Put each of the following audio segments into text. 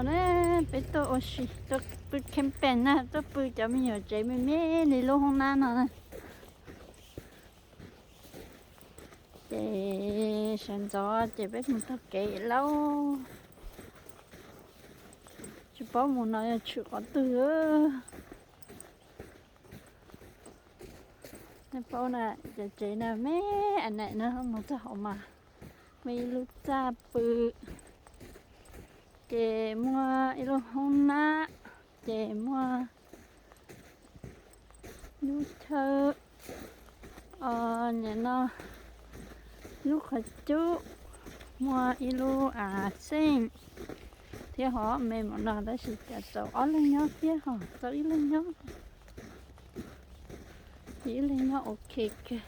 Na, peb tuaj ua si, tuaj pw camping na, tuaj pw cov me nyuam tsev me me li lub hoob nab no na. Ces sawv ntxov ces peb mus taug kev lauj. Tsis paub mus no yog tshwm qhov twg. Nej paub na, cov tsev no me anaim no mus txog hauv mas muaj ib lub txaj pw, ces muaj ib lub hoob nab, ces muaj lub chaw, nim no lub qhov cub, muaj ib lub xeej thiab ho me mus no tab sis cas txaus ob leeg nyob thiab ho txaus ib leeg nyob. Ib leeg nyob ok kawg.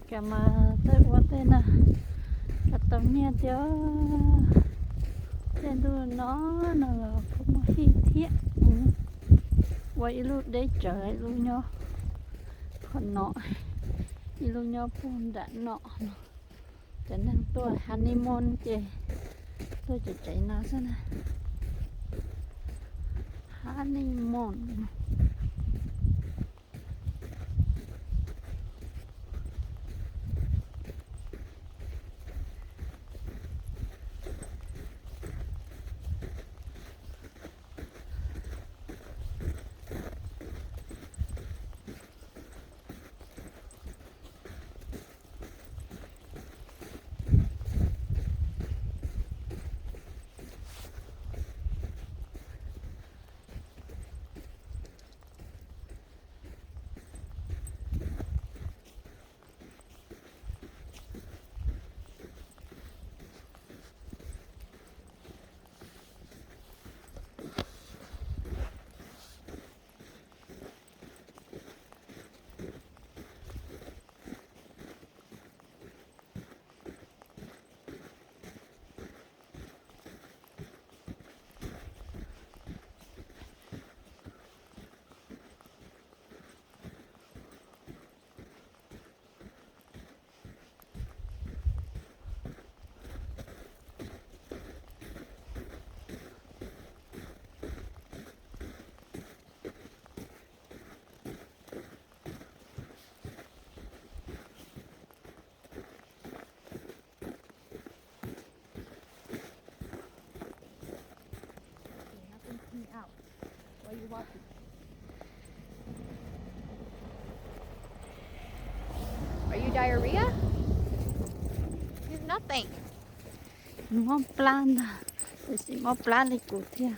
Cas mas tej ua tej no cas tau nyiaj tiag. Tej ntuj no no los kuj muaj hij thiab. Ua ib lub deb tsawv, ib lub nyob qhov no, ib lub nyob puag nram no. Cov neeg tuaj honeymoon ces tuaj cov tsev no xwb na. Honeymoon. Are you diarrhea? It's nothing. Mob plab ntag, tiam sis mob plab li kuv thiab.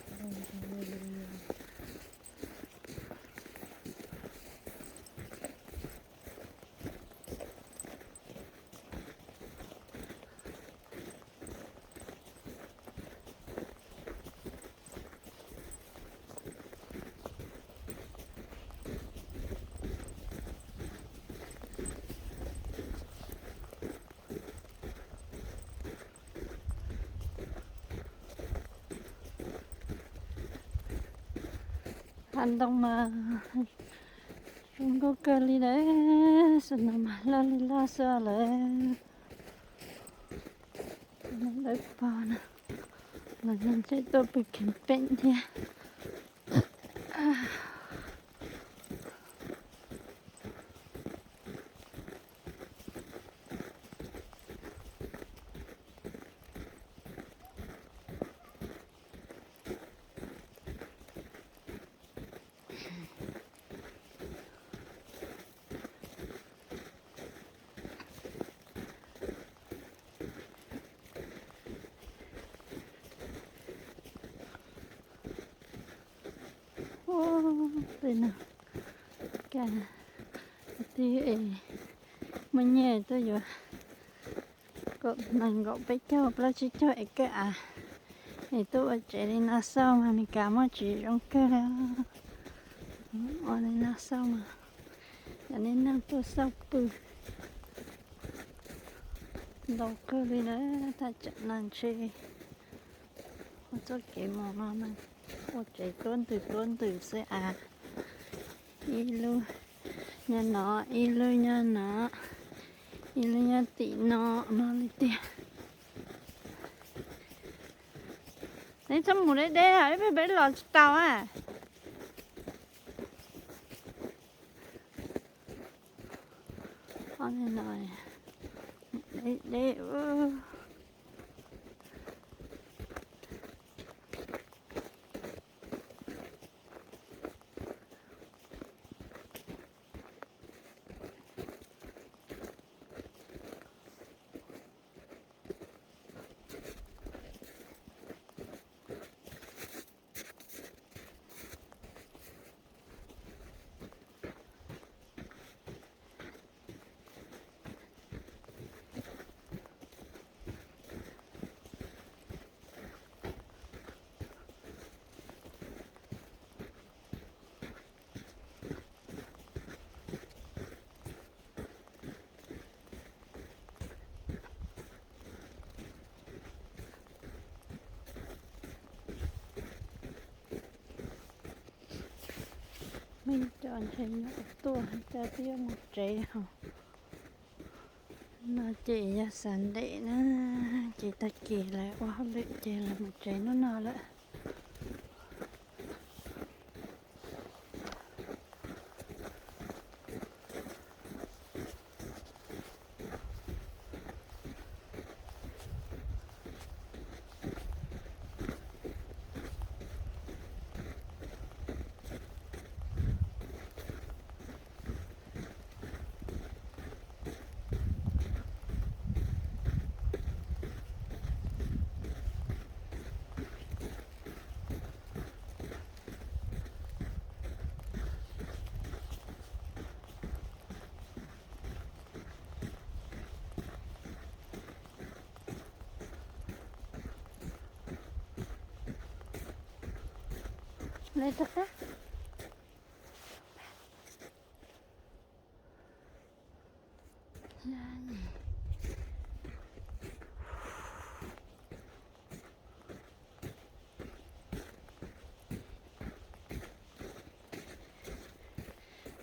Hav ntoo mas zoo nkauj kawg li lawm, snow mas loj li loj xwb lawm. Lawv pog na, los ntshe tuaj pw camping thiab. Ua, tej no, cas twb muaj nyiaj tuaj yuav kaum nees nkaum peb caug plaub tsib caug acre av, es tuaj ua tsev li no xauj mas Meskas muaj tsis zoo kawg li. Ua li no xauj mas yog nej neeg tuaj xauj pw ntau kawg li na, thaj tsam no ntshe ua txoj kev mus no mas ua tsev tuab ntws tuab ntws xwb av. Ib lub nyob no, ib lub nyob no, Ib lub nyob tim no no li tiag. Neb txhob mus deb deb, ib pliag peb los tsis tau a. Ob no deb deb. Meej cov ntshe nyob tuaj, cas twb yuav mus tsev os. No ces yog Sunday na, ces tag kis lawv ua hauj lwm ces lawv mus tsev hnub no lawm. Lawv rov qab.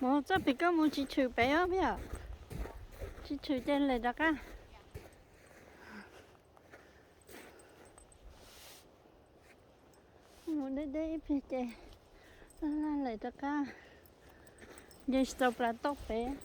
Mus txoj pem koj mus tsis tshwm pem os, tsis tshwm ces lawm rov qab. Mus deb deb ib pliag ces laj laj lawm rov qab. Nce tsis tau plaws toj pem.